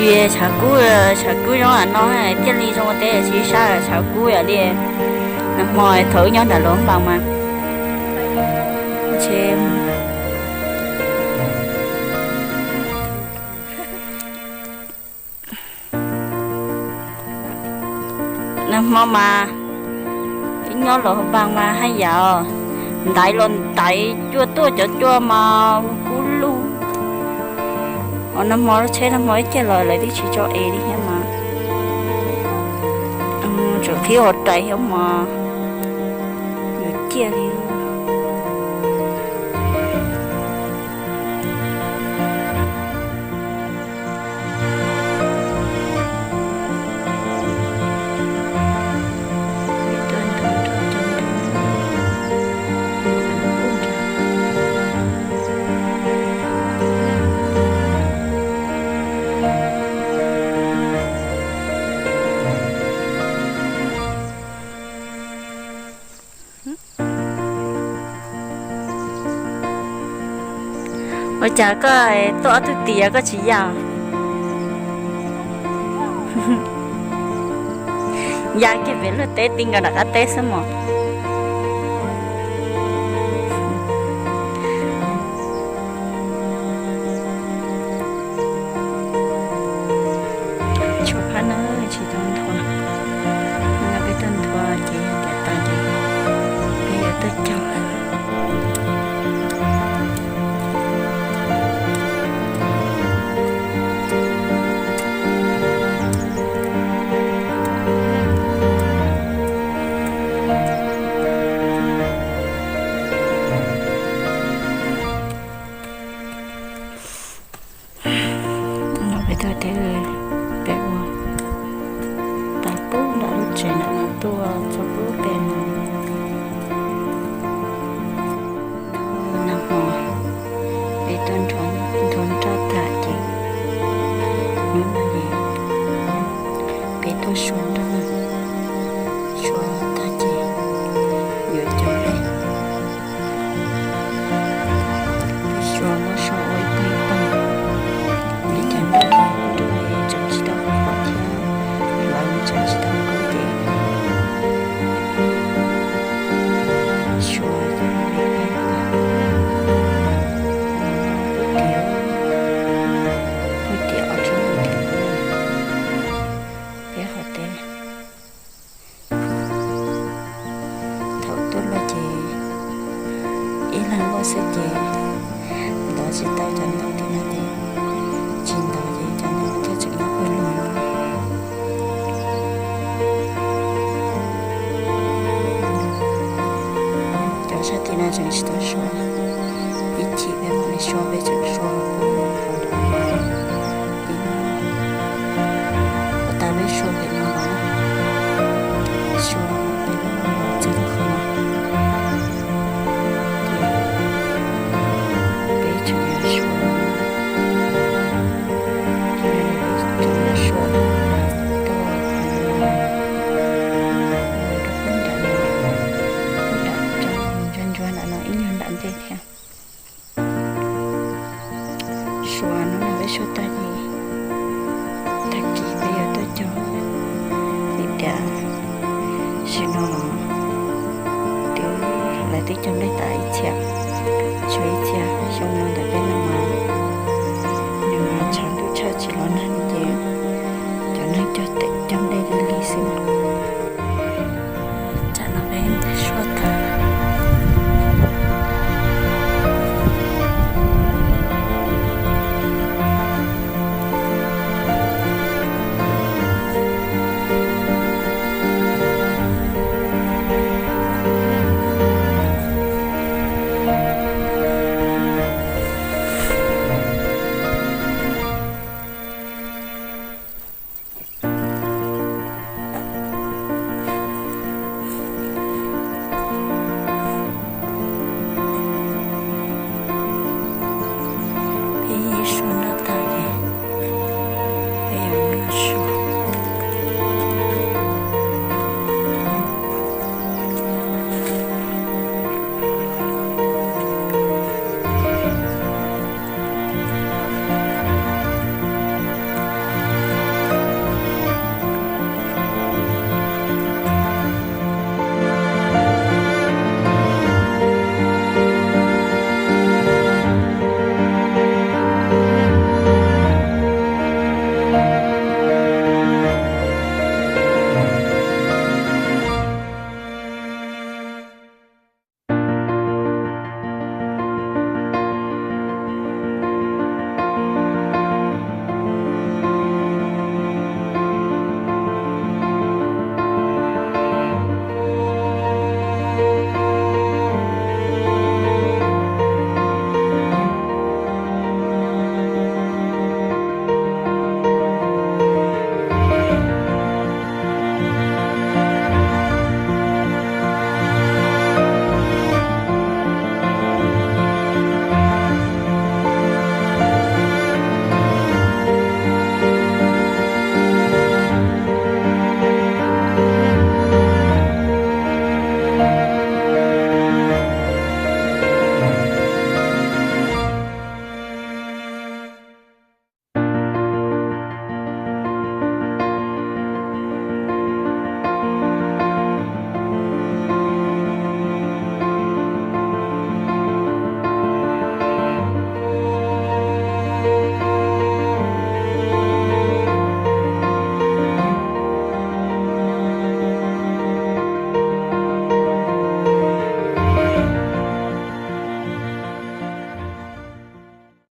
Tshav kub, tshav kub zoo no thiaj li zoo teb tsis sab tshav kub yom li. Nag hmo thaum wb nyob nram Luam Npas mas nag hmo mas nyob Luam Npas mas haj yam ntaiv los ntaiv cua tuaj cov cua mas kub lug. Os, nag hmo tsheb nag hmo ib ciag los lawv twb tsis tso es li thiab mas. Tseem qhib hauv rais thiab mas yuav ciaj li. Ua cas koj tuaj ob tug tim koj tsis ya? Ya kiag pem luag teb ti nkawd nram qab teb xwb mos. Tshuav phab no tsis tau nthuav, no peb tuaj nthuav ces yog tias tas ces peb yuav tuaj cog. Peb tuaj, peb ua tas pub nram lub tsev ntawm no tuaj txog pub pem no. Nag hmo peb tuaj nthuav nroj tag ces hnub no ces peb tuaj sua nroj, sua tag ces yuav cog nplej. Peb sua muab sua ua ib pawg ib pawg, peb cov nroj, nroj tseem tsis tau qhuav thiab, hlawv tseem tsis tau qhuav ces sua cog nplej ib pawg ib pawg. Pub tiav, pub tiav ob tsob ntoo tiav no, peb hais tias thaum tuaj los ces ib leeg luaj xwb ces ntov tsis tau cov ntoo tim no ces tsis ntov ces cov ntoo no thiaj tseem nyob pawg lug no. Cov sab tim no tseem tsis tau sua, ib chim peb mam li sua, peb tseem sua pub qhov nrad no. Ua tas peb sua pem no los, sua pem no los txog rau qhov no. Ces peb tseem yuav sua, ces peb tseem yuav sua rau qhov no, rau pub nram no, pub nram tso ntsuab ntsuab nram no ib nyuag nram ntej thiab. Sua hnub no peb sua tag ces tag kis peb yuav tuaj cog, vim tias sim no los twb lawv twb cog nplej tas ib txhia, tshuav ib